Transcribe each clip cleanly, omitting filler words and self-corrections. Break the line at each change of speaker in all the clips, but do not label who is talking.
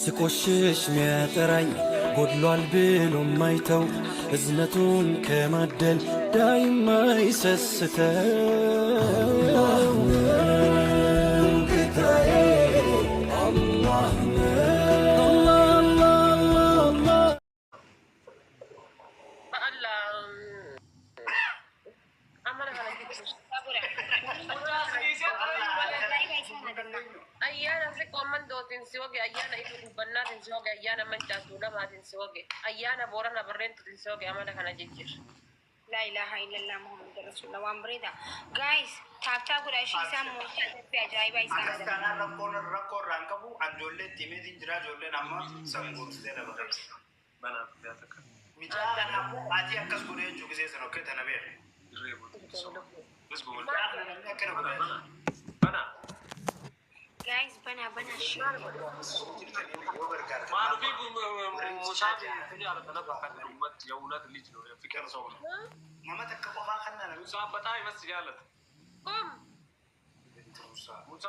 ስቆሽሽ ሚያጠራኝ ጎድሏል ብሎ ማይተው እዝነቱን ከማደል ዳይማ ይሰስተው ጌታዬ አላህ ነው። አላህ።
Ba'alla amala kana jechuun. Ayyaana siqoo mandootiin si wage, ayyaana ifu dubbannaatiin si wage, ayyaana mancaatuu lamaatiin si wage, ayyaana boorana barreentuutiin si wage, amala kana jijjiir.
Laa ilaaha illallah Muhammad Rasulullah, waan bareeda. Guys, tap tap godhaa, ishii isaan mootii adabbii ajaa'ibaa isaan
Akkas
adabbii.
taanaan rakkoon rakkoo irraa hin qabu. An ijoollee itti himeetiin jira. Ijoolleen amma sangoomsitee lafa qabdi. Micaa kana ammoo ati akkas godhee jechuu gisee sana okkee tana beeku. Micaa kana namni akkana godhee
Guys, banaa banaa ishii.
jirtanii yoo gargaartan warri ibsishaa nama takka qofaa kan namni
Kum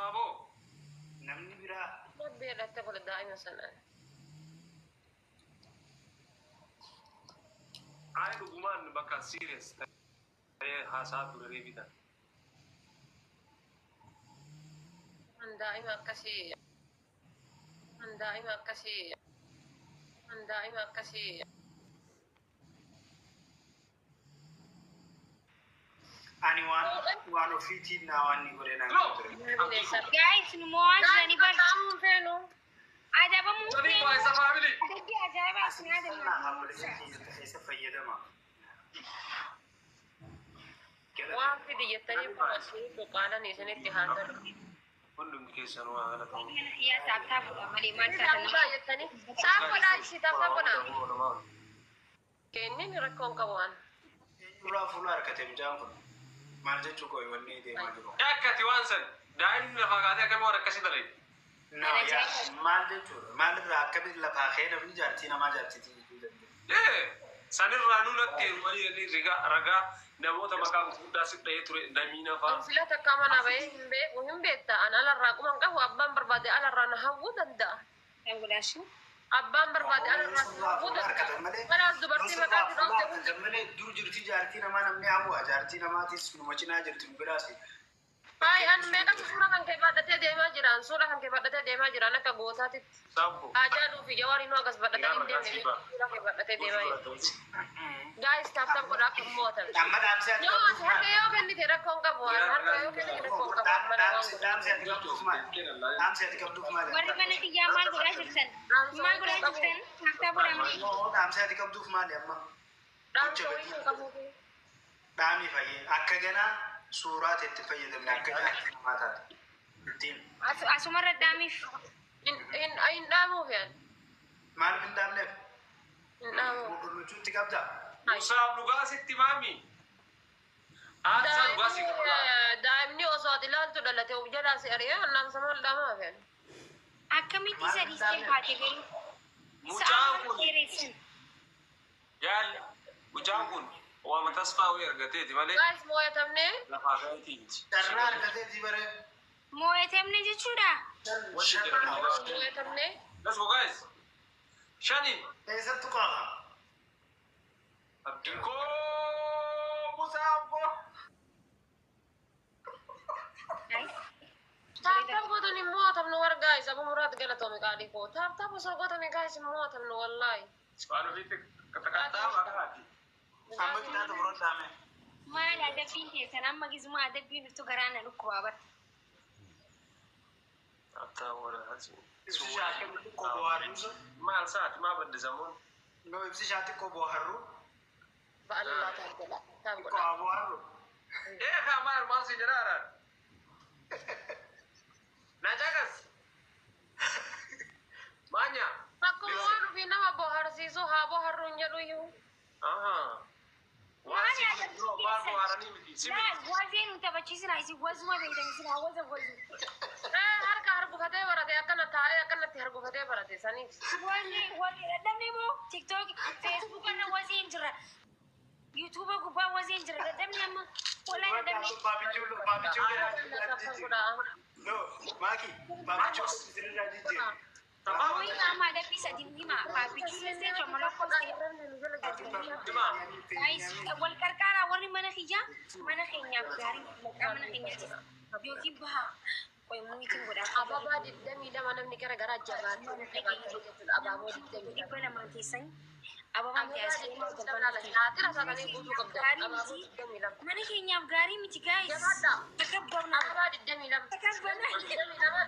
namni biraa
rabbi jedhatte godha daa'ima sanaan. An daa'ima akkasii, an daa'ima akkasii, an daa'ima akkasii.
Ani waan waan ofiitiin naa waan ni godhe naan ture.
Bineensa.
Guys, nu mo'aa jiranii
Daa'ima
bar.
qaamuu feenu.
Adabamuu feenu. Adabbii ajaa'ibaa isin
Sirna
adabna.
haammalee keessa fayyadama.
Waan fidi jettanii kun asii cuqqaalan isinitti haa galu.
Yaa tap tap godhaa malee maal taatan
Tap godhaa jettanii tap godhaa, ishii tap tap godhaa. Kennin rakkoon qabu waan.
Eenyurraa fuula harkate mucaan kun? Maal jechuu koo wanni deemaa jiru? Na yaa maal jechuudha? Maalirraa akkamitti lafaa ka'ee namni jaartii namaa jaartiitii jechuu danda'a?
An sila takka mana bahee hin beeku, hin beekta. An alarraa quban qabu, abbaan barbaade alarraa na hawwuu danda'a.
Tap godhaa ishii.
Abbaan barbaade alarraa na
Sirraa
hawwuu
fuula
danda'a.
harkatan malee
Kanaaf
yoo
dubartii
sirraa
maqaa si
fuula
dhoofte
harkatan
hundi.
malee dur jirti jaartii namaa namni hawwa jaartii namaatis numa cinaa jirti nu biraas.
Hayi, an meeqatu suura kan kee baadhatee deemaa jiran, suura kan kee baadhatee deemaa jiran akka gootaatitti. Haajaaluu fi Jawaariin akkas baadhatanii hin deemne, suura kee baadhatee deemaa jiru. Guys, tap tap godhaa akka mo'atan.
Amma dhaamsi ati
Yoo
qabduuf
ati harka
maali?
yoo kennite rakkoon qabu, waan harka yoo kennite rakkoon qabu amma waan
Dhaamsi
godhu.
dhaamsi ati qabduuf maali? Dhaamsi ati qabduuf maali?
Warri mana kiyyaa maal godhaa jirtan?
Dhaamsa
Maal
wayii
godhaa
qabu.
jirtan? Tap tap godhaa malee.
Moo dhaamsi ati qabduuf maali amma?
Dhaamsa
Gocha
wayii
badii
qabu.
Dhaamii fayyee akka ganaa suuraa itti fayyadamne akka jaartii namaa taate. Ittiin
Asumarra dhaamiif.
Hin dhaamuuf yaan.
Maaliif hin dhaamneef?
Hin dhaamuuf.
Gammachuu itti qabdaa?
Daa'imni osoo ati ilaaltu dhalate of jalaa si ari'ee annaamsa maal dhaamaaf yaan?
Akkamitti isa dhiistee baate garuu? Sa'aa maal dheeressan?
Guys, mo'atamnee.
Carraa argateetii baree.
Moo'atamne jechuudha.
Mo'atamnee.
Eessattu qaama?
Tap tap gootanii mo'atamnu war guys, Abu Muraad galatoome qaalii koo. Tap tap osoo gootanii guys mo'atamnu wallaahi.
Amma qixaaxa biroo dhaame.
Maal adabbiin keessan amma gizuma adabbiin dhuftu garaa na dhukkubaa bara.
Ibsishaa akkamitti xiqqoo bohaarruusa? No, ibsishaa xiqqoo bohaarru.
Ba'allaa tap godhaa. Tap
Xiqqoo
godhaa.
haa bohaarru.
Akkuma waan ofii nama bohaarsiisu haa bohaarru hin jedhu iyyuu.
Maal adabbiin keessan? Laal wazee nu taphachiisinaa, isin wazuma beektan, isin haa waza wazu.
Harka hargufatee barate, akkana taa'ee akkanatti hargufatee barate saniif.
Wazee wazee dadhabne moo TikTok, Facebook irra wazee hin jira. YouTube gubbaa wazee hin jira, dadhabne amma wallahi dadhabne.
Baabichuu baabichuu
Tap tap godhaa.
No, Maaki, baabichuu sirraa jijjiire.
Wayii qaamaa Sadi hima. Paappichuu jechuun mana koosee. Guys, wal qarqaaraa warri mana kiyyaa mana keenyaaf gaarii maqaa mana keenyaatiif yookiin bahaa qoy muyitiin godhaa.
Ababaa 22 namni gara garaa jabaatee jabaatee jechuudha. Abaaboo 22.
200 keessan ababaan
Ababaa
taasisee
22 shaatira isaanii guutuu qabda.
gaarii
Abaaboo
miti.
22.
Mana keenyaaf gaarii miti guys.
Jabaadhaa.
Takabbabna.
Ababaa 22.
Takabbana.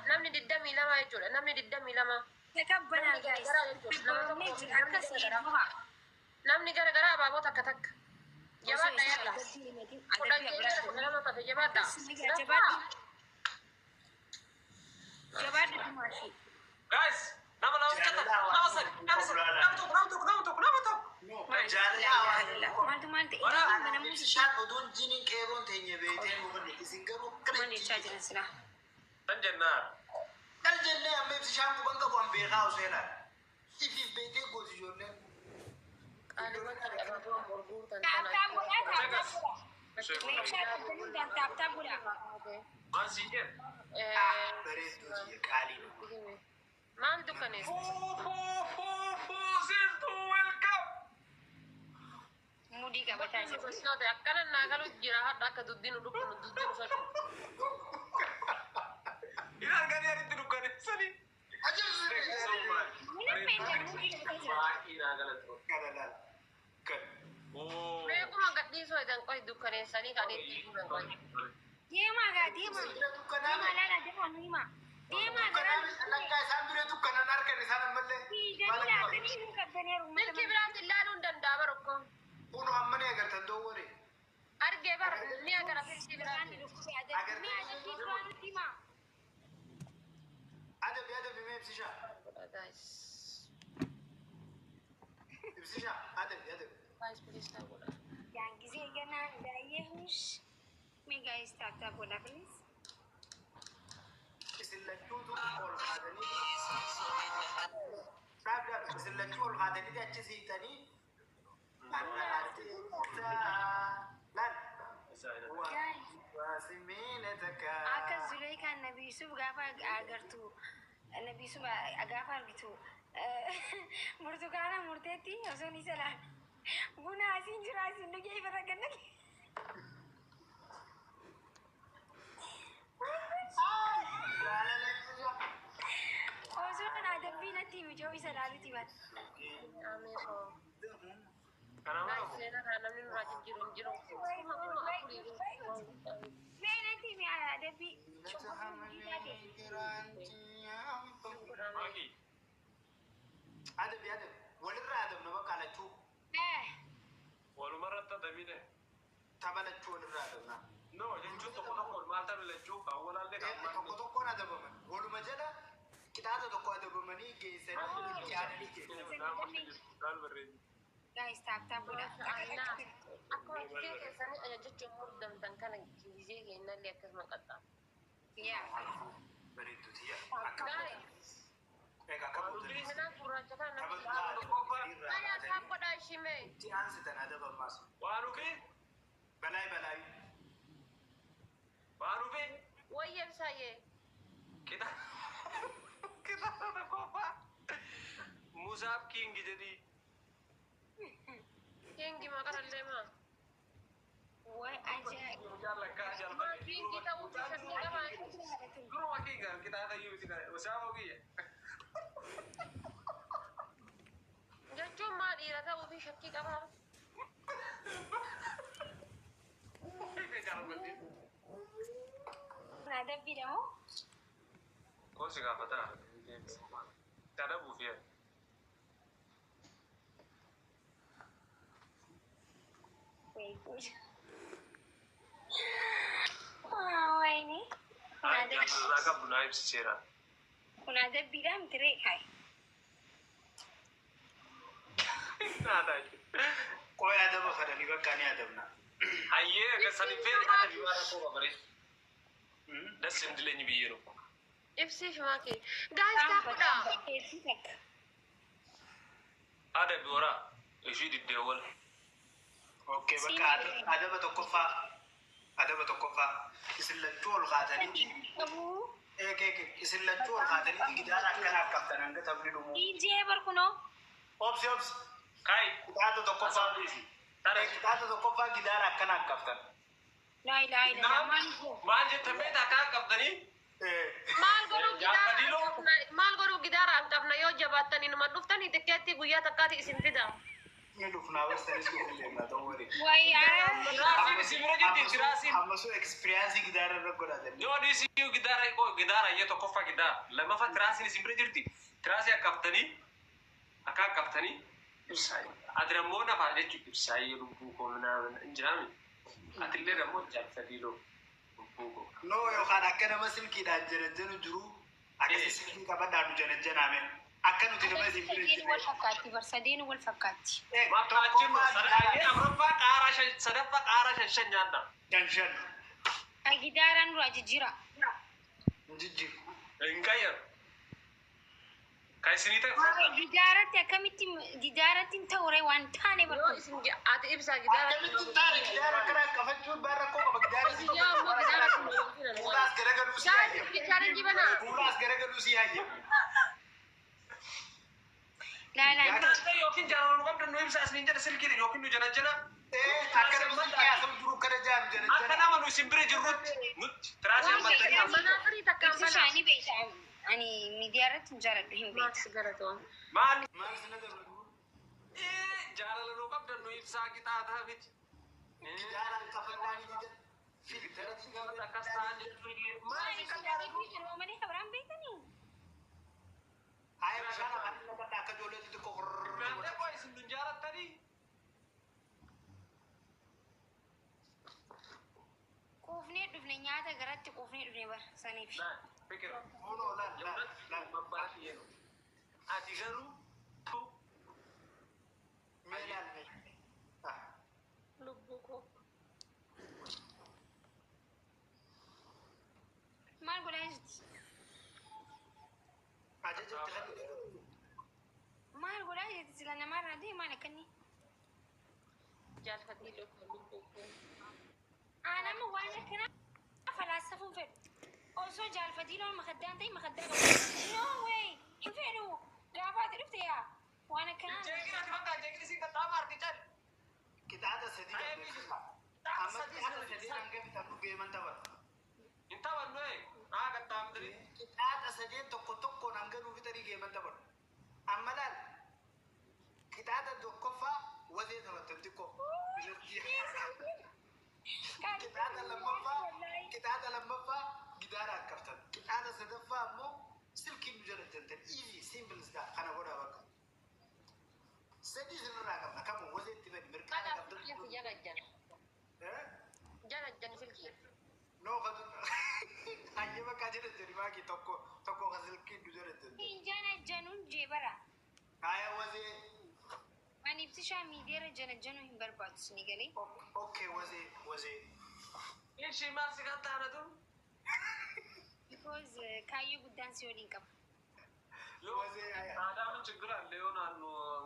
Namni 22 jechuudha. Namni 22.
Takabbana guys. Takabbamnee jira akkasii bahaa.
Namni gara garaa abaaboo takka takka. Jabaadha yalla. 10 keessa 12 tafe jabaadha.
Jabaadhu. Jabaadhu Dimaashi.
Guys, nama lama cata, nama sadi, nama sadi, nama tokko, nama tokko, nama tokko, nama tokko.
Jaalala hawaasa.
Maaltu maal ta'e inni banamuu
Ibsishaan oduun jiniin qeerroon teenya beektee nu banne isin garuu akkana
maal jechaa jiran silaa.
Tan jennaan.
Kal jennee amma ibsishaan quban qabu an beekaa oseenaa. Ifiif beektee gooti ijoolleen.
Qaaliiwwan kan abaaboo gurgurtan
Tap tap godhaa tap tap godhaa. Meeshaa qabdanii tap tap godhaa.
Maal siin jedhe?
Bareedduu tiyya qaalii nama.
Maal dukkaneessa?
Fuu fuu fuu fuu siiftuu welcome.
Mudii qabataa jiru.
Akkana naa galu jira hadha akka duddiinu dhukkunu duddiinu sochu.
Hin arganii aritti dukkaneessanii.
Mina meeshaa mudii qabataa jira.
Baay'ee naa galatu.
Kana laal. Kan.
Oo.
Beekuma gadhiisoo edan qoy dukkaneessanii kan itti guuran qoy.
Deemaa gaa deemaa.
Bira dukkanaa
Deemaa laala deemaa nu himaa. Deemaa garaa nu
dukkanaa lakkaa isaan bira dukkanaan harkan isaan ammallee.
Fiiganii laatanii nu qabdaneeru uummata
Milkii
mana.
biraatti ilaaluu hin danda'a barokko.
Kun amma ni agartan doowware.
Argee bara ni agara milkii
Duraan
biraatti.
dhukkube adabbii. Mee adabbii duraa nutti himaa.
Adabi adabi mee ibsishaa.
Guys.
Ibsishaa adabi adabi.
Guys please ta'uu godha.
Yaan gisee ganaa እንዳየሁሽ Mee guys tap tap godhaa please.
Isin lachuutu ol kaatanii dhaab dhaab isin lachuu ol kaatanii achi siitanii laal.
Guys.
Waasimiina takka.
Akka Zuleekaan Nabi Yusuf gaafa agartu Nabi Yusuf gaafa argitu burtukaana murteetti osoo ni salaan buna asiin jira asiin dhugee ifirra ganna.
Jaalala ibsishaa.
Osoo kana adabbii natti himi joo isa laaluti bat.
Amee koo.
Kana
Guys
mara
seera kana namni nurraa jijjiiru hin jiru. Kuma kuma afurii.
Mee natti himi adabbii cubbuun taate.
Maaki.
Adabi adabi walirraa adabna bakka lachuu
Walumarratti adabine.
tapha lachuu walirraa adabna.
No, jechuun tokko tokko maal ta'e lachuu kan walaallee kan
Tokko tokkoon adabaman waluma jala qixaaxa tokko adabamanii geessanii itti aananii geessan.
Guys tap tap godhaa.
Akkuma gisee keessanii ajajachuun murdamtan kana gisee kennallee akkasuma qaxxaamu.
Yaa.
Bareedduu tiyya. Akka
Guys.
egaa akka boodanii
Kanaaf gurraacha kana
tapha
namni
irraa
Ayaa
kaatanii
tap godhaa ishimee.
itti aansitan adabammaas.
Waan dhufee
Balaay balaay.
waan dhufee
Wayya ibsaayyee.
Kitaaba tokkoffaa Musaaf King jedhii.
Kingi maqaan maa?
Way ajaa'iba.
Jaalakkaa
Maa
jaalladha.
kingi ta'uu shakkii qabaa.
Duruma kinga kitaaba iyyuu miti kana Musaaf kiyya.
Jechuun maa dhiira ta'uu fi shakkii qabaa.
Jaalladhe.
Kun adabbiidha moo?
Kosi gaafataa. Adabuuf yaa.
Way good. Wayne. Kun adabbii.
Jaalalaa qabdu naa ibsiseera.
Kun adabbiidha miti ree kaay.
Naataa jechuudha.
Qoy adaba fadhanii bakka ni adabna.
Hayyee akka sanii fedhe adabii waan rakkoo qabaree. Das hin dileenyi biyyee tokko.
Ibsiif maakii. Guys tap godhaa.
Hedduu takka.
Adabi horaa ishii diddee wal.
Okay bakka adaba tokkoffaa adaba tokkoffaa isin lachuu ol kaatanii
Qabu.
Eeg eeg isin lachuu ol kaatanii gidaara akkana akkaftan hanga taphni dhumu.
Injee bar kunoo.
Obsi obsi.
Kai.
Qixaaxa tokkoffaa. Qixaaxa tokkoffaa gidaara akkana akkaftan.
Laa ilaaha illallah. Maal kun?
Maal jettan beektaa akka qabdanii?
Maal godhuu gidaara
Jaafadiloo.
maal godhuu gidaara an qabna yoo jabaattanii numa dhuftanii tikkeetti guyyaa takkaati isin fida.
Ni dhufnaa barsanis dhufuu deemna ta'uu waliin.
Wayi aa.
Tiraasiin isin bira jirti tiraasiin.
Ammasuu ekspiriyaansii gidaara irra godhatan.
Yoo dhiisii gidaara gidaara iyyee tokkoffaa gidaara lammaffaa tiraasiin isin bira jirti. Tiraasii akkaftanii akka akkaftanii ibsaa ati ammoo nafaa jechuun ibsaayyee lubbuu koo minaa hin jiraami. Atillee ammoo jaalfadhiiloo lubbuu koo.
No yookaan akka nama silkiidhaan janajjanu jiru akkasii silkii qabadhaan nu janajjanaame. Akka nuti nama isin bira
Sadeen wal
jirre.
fakkaatti bar sadeen wal fakkaatti.
Makkaachinnu afuraffaa qaaraa shan sadaffaa qaaraa shan shan nyaanna.
Shan shan.
Gidaaraan duraa jijjiira.
Jijjiiru.
Hin qayyaru. Kan isinii ta'e fudhadhaa.
Gidaaratti akkamitti gidaaratti hin ta'ure waan taane
Yoo
barbaadu.
isin ati ibsaa gidaara.
Akkamitti taane gidaara akkana akkafachuun baan rakkoo qaba gidaara si
Yaa ammoo gidaara kun wal fidan.
Fuulaas garagaluu si hayyama.
Chaalenjii banaa.
Fuulaas garagaluu si hayyama.
Laa laa.
Yookiin jaalala nu qabdan nu ibsaa isiniin jedha silkiin yookiin nu janajjana.
Akka nama silkii haasa'u jiru akkana jaanu
Akka
janajjana.
nama nu isin bira jirrutti nutti tiraasii hammattanii
Manaa firii takkaan
Ibsi
banaa.
isaanii beekta. Ani miidiyaa irratti hin jaaladhu hin beekta.
Maas galatoon.
maal
Maal isin dabalatu?
jaalala nu qabdan nu ibsaa qixaataa miti.
Gidaaraan kafannaan jija.
Akkas ta'an jechuun
Maal isin jaaladhu malee kabiraan beektanii?
Haaya bishaan afaan naqadha akka ijoollee xixiqqoo
Naannoo koo isin nun jaalattanii
Quufnee dhufne nyaata garatti quufnee dhufne bar saniif.
Fikir.
Kunoo laal laal laal.
Ati garuu
Mee laal mee.
Lubbuu koo.
Maal godhaa jirti?
Ajaja itti kan
Maal godhaa jirti sila namaarraa deemaa maal akkanni?
Jaalfadhii lubbuu koo.
Aanama waan akkanaa falaasafuun fedhu. Osoo jaalfatii loon makaddaan ta'e makaddaa qabu. No way! Hin fedhu! Gaafa ati dhufte yaa waan akkanaa.
Jeeqina ati bakka jeeqni siin qaxxaama arti cal.
Qixaaxa sadii qabna. Amma qixaaxa sadii hanga fixannu geeman taphatu.
Hin taphannu ee haa qaxxaamtanii.
Qixaaxa sadeen tokko tokkoon hanga nuu fixanii geeman taphatu. Amma laal qixaaxa tokkoffaa wazee taphattan xiqqoo. Qixaaxa lammaffaa gidaara akkaftan. Qixaaxa sadaffaa ammoo silkii nu jala jantan. Easy simple is that kana godhaa bakka. Sadii sirraa qabna kamu wazeetti badi mirqaana
Kanaaf
qabdan.
silkiin si jalajjan.
Eh?
Jalajjan silkii.
No kadu hayya bakka jala jani baaki tokko tokko ka silkii nu jala jantan.
Hin janajjanuun jee bara.
Haya wazee.
Ani ibsishaa miidiyaarra janajjanuu hin barbaadu sini galee.
Okay, wazee wazee.
Ishii maal si qaxxaanatu?
Because kaayyoo guddaan si waliin qaba.
Wazee haya.
Aadaan ችግር አለ የሆነ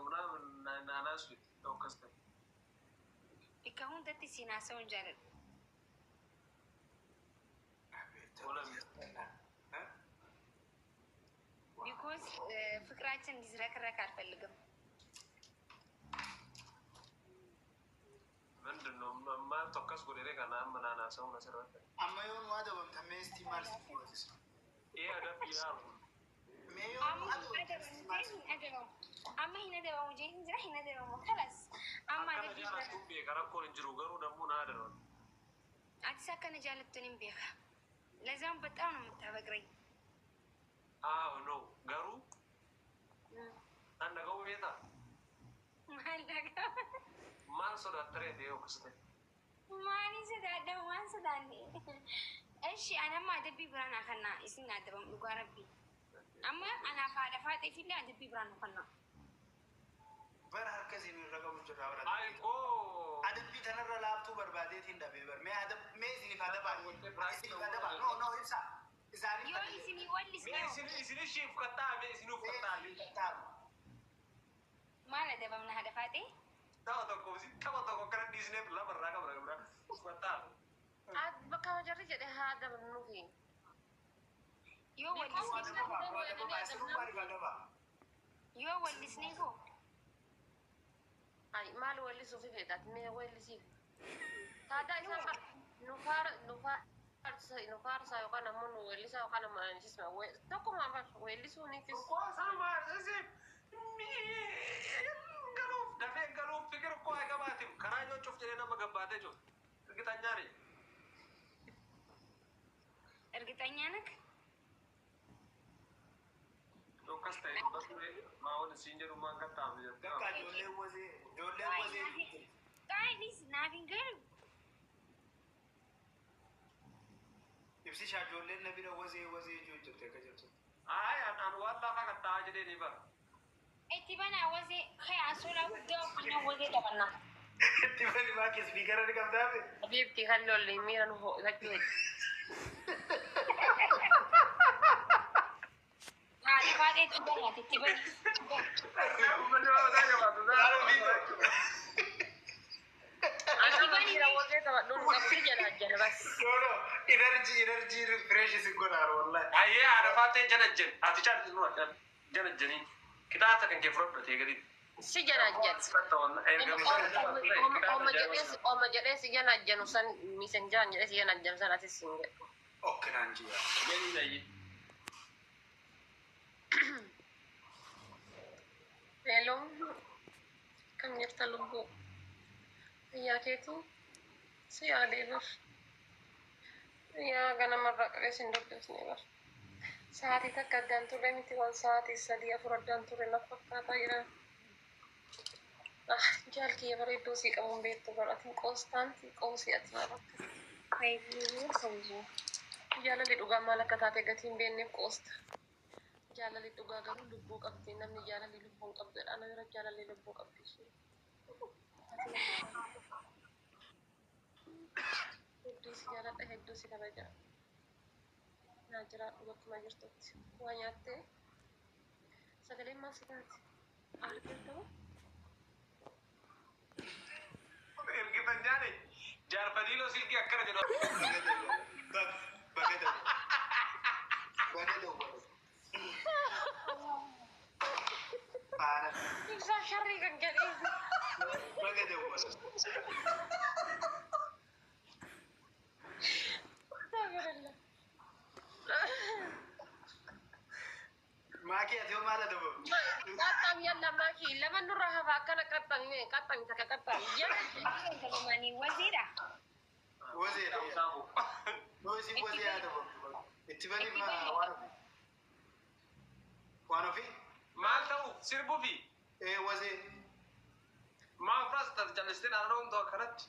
ምናምን ናናሱ tokkos ta'e.
Bakka hundatti siin haasa'uun jaaladhu.
Eh?
Because ፍቅራችን እንዲዝረከረክ አልፈልግም።
ምንድን ነው maal tokkos godhee kana amma naanaasa'uun asirratti.
Amma yoon waa dabamta meestii maal si gootisa?
Ee adabbii dhaabu.
Mee yoon
Amma
waa
hin
dabamta
adabamu
maal si
hin adabamu. Amma hin adabamu jee hin jira hin adabamu. Kalas. Amma
Akkana
adabbii jira.
jaalattuun beeka rakkoon hin jiru garuu namuu naa adaban.
Atis akkana jaalattuun hin beeka. ለዛም በጣም ነው የምታፈቅረኝ።
አዎ ነው garuu an dhaga'uu beektaa?
Maal dhagaa?
Maal sodaattaree ta'e akkas ta'e?
Maaliin sodaadha? Waan sodaanne. እሺ anamma adabbii biraan haa kennaa isin adabamu dhugaa rabbii. Amma anaaf haadha faaxeefillee adabbii biraan nu kennaa.
Bara harka isin irra qabu jira bara.
Ay koo
Adabbii tanarra laaftuu barbaadeetiin dhabee bar. Mee adab mee isiniif adabaa. Isiniif adabaa. No no ibsa. Isaaniif
Yoo isinii wallisne
mee isin isin ishiif kattaa mee isinuuf kattaa
maal adabamna haadha faaxee?
Tapha tokko tapha tokko akkana dhiisneef lama irraa qabna qabna kattaa.
Bakka jarri jedhe haa adabamnuufi.
Yoo wallisnee yoo wallisnee koo
Ay, maal wallisuufi fedhat mee wallisiif. Taadaa isaa nu faar nu faarsa nu faarsaa yookaan ammoo nu weellisaa yookaan ammoo anisisma tokkuma bar weellisuunifis.
Galuuf dafee galuuf fikir koo eegamaatiif karaa yoo cuf jedhee nama gabbaatee jiru. እርግጠኛ ነኝ።
እርግጠኛ ነህ?
Akkas ta'e dubbatu maawwan siin jedhu maan qaxxaamu jettee.
Bakka ijoolleen wazee ijoolleen wazee.
Qaanis naaf hin galu.
Ibsishaa ijoolleen na bira wazee wazee ijoo jirte akka jirtu.
Ay, an waan lafa qaxxaa jedhee ni bara.
Itti banaa wazee kaya suuraa guddaa uffannaa wazee taphannaa.
Itti bani maaki speakera ni qabdaabe.
Habiibti kan lolli miira nu ho'isachuu heddu.
Haadha baatee itti banaati itti bani.
Uummanni waan mataa jabaatu.
Ani miira wazee taphadhuun qabu si jala jala bas.
No, no, energy energy refresh si godhaar wallahi.
Ayyee haadha faatee jala jen. Ati caalti nua jala jenii. Kitaaba kan kee fudhadhu gadi.
Si jala jala. Oma jedhee si jala janu san misenjaan jedhee si jala janu san atis hin jedhu.
Okkinaan jiya.
Jenii
Hello. Kam jirta lubbuu? Fayyaa keetii? Si yaadee bar. Yaa ganamarraa qabee sin dubbisne bar. Sa'aatii takka addaan turre miti waan sa'aatii sadii afur addaan turre na fakkaataa jira. Ah, jaal kiyya bareedduu sii qabuun beektu bar atiin qoostaanti qoosii ati maal akkasitti. Jaalalli dhugaa maal akka taate gatii hin beekneef qoosta. Jaalalli dhugaa garuu lubbuu qabdi. Namni jaalalli lubbuu hin qabdu jedha. Ana bira jaalalli lubbuu qabdi ishee. Hedduu si jaaladha, hedduu si kabaja. Naa jiraadhu bakkuma jirtutti. Waa nyaattee? Sagaleen maal si taate? Argita moo?
እርግጠኛ ነኝ። ጃርፈዲሎ silkii akkana jedhu.
Baga dawwale. Baga dawwale. Faana.
Ibsaa sharrii kan jedhee.
Baga dawwale.
Alhamdulillah.
Maakii ati hoo maal adabamu?
Qaxxaam yalla maakii lama nurraa hafa akkana qaxxaami qaxxaami takka qaxxaami.
Galamanii waziidha.
Wazeedha. Noo isin wazee adabamu. Itti bani waan ofii. Waan ofii?
Maal ta'u sirbuufi
Ee wazee.
maal furaas taate callistee naannoo hunduu akkanatti.